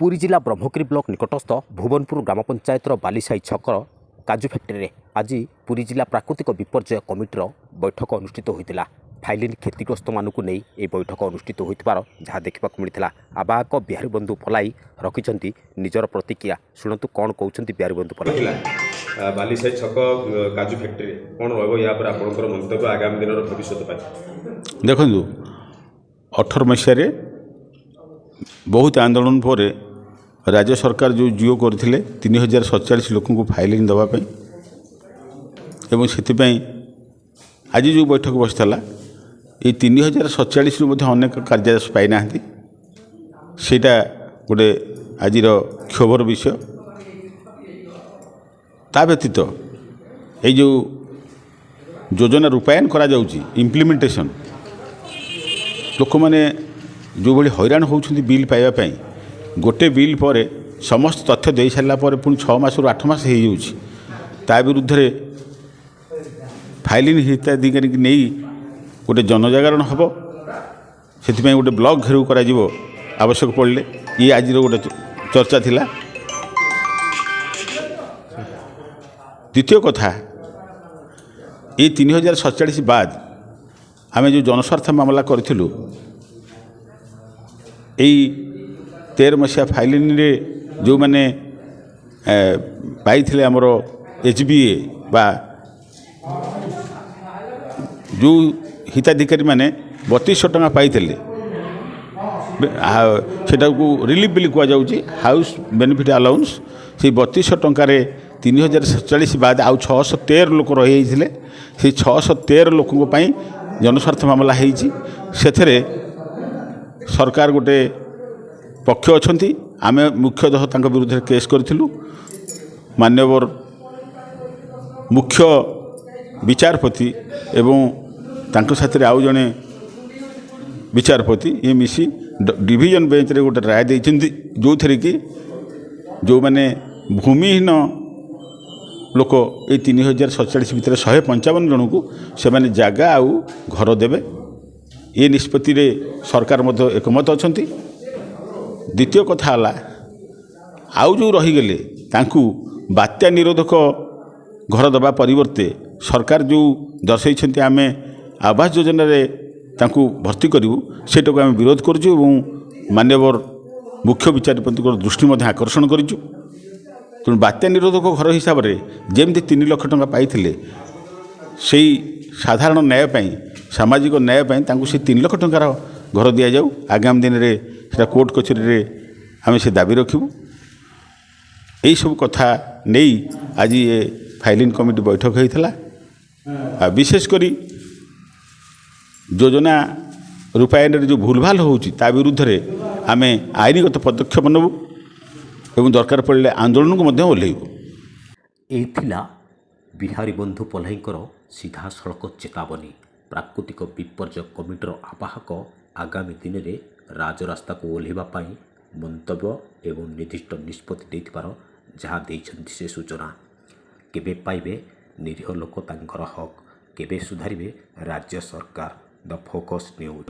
ପୁରୀ ଜିଲ୍ଲା ବ୍ରହ୍ମଗିରି ବ୍ଲକ ନିକଟସ୍ଥ ଭୁବନପୁର ଗ୍ରାମ ପଞ୍ଚାୟତର ବାଲିସାହି ଛକର କାଜୁ ଫ୍ୟାକ୍ଟ୍ରିରେ ଆଜି ପୁରୀ ଜିଲ୍ଲା ପ୍ରାକୃତିକ ବିପର୍ଯ୍ୟୟ କମିଟିର ବୈଠକ ଅନୁଷ୍ଠିତ ହୋଇଥିଲା। ଫାଇଲିନ୍ କ୍ଷତିଗ୍ରସ୍ତମାନଙ୍କୁ ନେଇ ଏହି ବୈଠକ ଅନୁଷ୍ଠିତ ହୋଇଥିବାର ଯାହା ଦେଖିବାକୁ ମିଳିଥିଲା। ଆବାହକ ବିହାରୀ ବନ୍ଧୁ ପଲାଇ ରଖିଛନ୍ତି ନିଜର ପ୍ରତିକ୍ରିୟା। ଶୁଣନ୍ତୁ କ'ଣ କହୁଛନ୍ତି ବିହାରୀ ବନ୍ଧୁ ପଲାଇ। ଥିଲା ବାଲିସାହି ଛକ କାଜୁ ଫ୍ୟାକ୍ଟ୍ରିରେ କ'ଣ ରହିବ ୟା ଉପରେ ଆପଣଙ୍କର ମନ୍ତବ୍ୟ ଆଗାମୀ ଦିନର ଭବିଷ୍ୟତ ପାଇଁ? ଦେଖନ୍ତୁ, 18 ମସିହାରେ ବହୁତ ଆନ୍ଦୋଳନ ପରେ ରାଜ୍ୟ ସରକାର ଯେଉଁ ଜିଓ କରିଥିଲେ 3047 ଲୋକଙ୍କୁ ଫାଇଲିଂ ଦେବା ପାଇଁ, ଏବଂ ସେଥିପାଇଁ ଆଜି ଯେଉଁ ବୈଠକ ବସିଥିଲା, ଏଇ 3047ରୁ ମଧ୍ୟ ଅନେକ କାର୍ଯ୍ୟାଦେଶ ପାଇନାହାନ୍ତି। ସେଇଟା ଗୋଟେ ଆଜିର କ୍ଷୋଭର ବିଷୟ। ତା ବ୍ୟତୀତ ଏଇ ଯେଉଁ ଯୋଜନା ରୂପାୟନ କରାଯାଉଛି, ଇମ୍ପ୍ଲିମେଣ୍ଟେସନ୍, ଲୋକମାନେ ଯେଉଁଭଳି ହଇରାଣ ହେଉଛନ୍ତି ବିଲ୍ ପାଇବା ପାଇଁ, ଗୋଟେ ବିଲ୍ ପରେ ସମସ୍ତ ତଥ୍ୟ ଦେଇସାରିଲା ପରେ ପୁଣି 6 ମାସରୁ 8 ମାସ ହେଇଯାଉଛି, ତା ବିରୁଦ୍ଧରେ ଫାଇଲିନ୍ ହିତାଧିକାରୀକି ନେଇ ଗୋଟେ ଜନଜାଗରଣ ହେବ। ସେଥିପାଇଁ ଗୋଟେ ବ୍ଲକ ଘେରାଉ କରାଯିବ ଆବଶ୍ୟକ ପଡ଼ିଲେ। ଇଏ ଆଜିର ଗୋଟେ ଚର୍ଚ୍ଚା ଥିଲା। ଦ୍ୱିତୀୟ କଥା, ଏଇ 3047 ବାଦ ଆମେ ଯେଉଁ ଜନସ୍ୱାର୍ଥ ମାମଲା କରିଥିଲୁ, ଏଇ 13 ମସିହା ଫାଇଲିନ୍ରେ ଯେଉଁମାନେ ପାଇଥିଲେ ଆମର HBA ବା ଯେଉଁ ହିତାଧିକାରୀମାନେ 3200 ଟଙ୍କା ପାଇଥିଲେ, ସେଟାକୁ ରିଲିଫ୍ ବୋଲି କୁହାଯାଉଛି, ହାଉସ୍ ବେନିଫିଟ୍ ଆଲାଉନ୍ସ। ସେଇ 3200 ଟଙ୍କାରେ 3047 ବାଦ ଆଉ 613 ଲୋକ ରହିଯାଇଥିଲେ। ସେଇ 613 ଲୋକଙ୍କ ପାଇଁ ଜନସ୍ୱାର୍ଥ ମାମଲା ହେଇଛି। ସେଥିରେ ସରକାର ଗୋଟେ ପକ୍ଷ ଅଛନ୍ତି। ଆମେ ମୁଖ୍ୟତଃ ତାଙ୍କ ବିରୁଦ୍ଧରେ କେସ୍ କରିଥିଲୁ। ମାନ୍ୟବର ମୁଖ୍ୟ ବିଚାରପତି ଏବଂ ତାଙ୍କ ସାଥିରେ ଆଉ ଜଣେ ବିଚାରପତି ଇଏ ମିଶି ଡିଭିଜନ ବେଞ୍ଚରେ ଗୋଟେ ରାୟ ଦେଇଛନ୍ତି, ଯେଉଁଥିରେ କି ଯେଉଁମାନେ ଭୂମିହୀନ ଲୋକ ଏଇ 3047 ଭିତରେ 155 ଜଣଙ୍କୁ ସେମାନେ ଜାଗା ଆଉ ଘର ଦେବେ। ଏ ନିଷ୍ପତ୍ତିରେ ସରକାର ମଧ୍ୟ ଏକମତ ଅଛନ୍ତି। ଦ୍ୱିତୀୟ କଥା ହେଲା, ଆଉ ଯେଉଁ ରହିଗଲେ ତାଙ୍କୁ ବାତ୍ୟା ନିରୋଧକ ଘର ଦେବା ପରିବର୍ତ୍ତେ ସରକାର ଯେଉଁ ଦର୍ଶାଇଛନ୍ତି ଆମେ ଆବାସ ଯୋଜନାରେ ତାଙ୍କୁ ଭର୍ତ୍ତି କରିବୁ, ସେଇଟାକୁ ଆମେ ବିରୋଧ କରୁଛୁ ଏବଂ ମାନ୍ୟବର ମୁଖ୍ୟ ବିଚାରପତିଙ୍କର ଦୃଷ୍ଟି ମଧ୍ୟ ଆକର୍ଷଣ କରିଛୁ। ତେଣୁ ବାତ୍ୟା ନିରୋଧକ ଘର ହିସାବରେ ଯେମିତି 3 ଲକ୍ଷ ଟଙ୍କା ପାଇଥିଲେ, ସେଇ ସାଧାରଣ ନ୍ୟାୟ ପାଇଁ, ସାମାଜିକ ନ୍ୟାୟ ପାଇଁ ତାଙ୍କୁ ସେ 3 ଲକ୍ଷ ଟଙ୍କାର ଘର ଦିଆଯାଉ। ଆଗାମୀ ଦିନରେ ସେଟା କୋର୍ଟ କଚେରୀରେ ଆମେ ସେ ଦାବି ରଖିବୁ। ଏଇସବୁ କଥା ନେଇ ଆଜି ଏ ଫାଇଲିନ୍ କମିଟି ବୈଠକ ହୋଇଥିଲା। ଆଉ ବିଶେଷ କରି ଯୋଜନା ରୂପାୟନରେ ଯେଉଁ ଭୁଲଭାଲ ହେଉଛି, ତା ବିରୁଦ୍ଧରେ ଆମେ ଆଇନଗତ ପଦକ୍ଷେପ ନେବୁ ଏବଂ ଦରକାର ପଡ଼ିଲେ ଆନ୍ଦୋଳନକୁ ମଧ୍ୟ ଓହ୍ଲେଇବୁ। ଏଇ ଥିଲା ବିହାରୀ ବନ୍ଧୁ ପଲାଇଙ୍କର ସିଧାସଳଖ ଚେତାବନୀ। ପ୍ରାକୃତିକ ବିପର୍ଯ୍ୟୟ କମିଟିର ଆବାହକ ଆଗାମୀ ଦିନରେ ରାଜରାସ୍ତାକୁ ଓହ୍ଲାଇବା ପାଇଁ ମନ୍ତବ୍ୟ ଏବଂ ନିର୍ଦ୍ଦିଷ୍ଟ ନିଷ୍ପତ୍ତି ଦେଇଥିବାର ଯାହା ଦେଇଛନ୍ତି ସେ ସୂଚନା। କେବେ ପାଇବେ ନିରୀହ ଲୋକ ତାଙ୍କର ହକ୍? କେବେ ସୁଧାରିବେ ରାଜ୍ୟ ସରକାର? The focus news.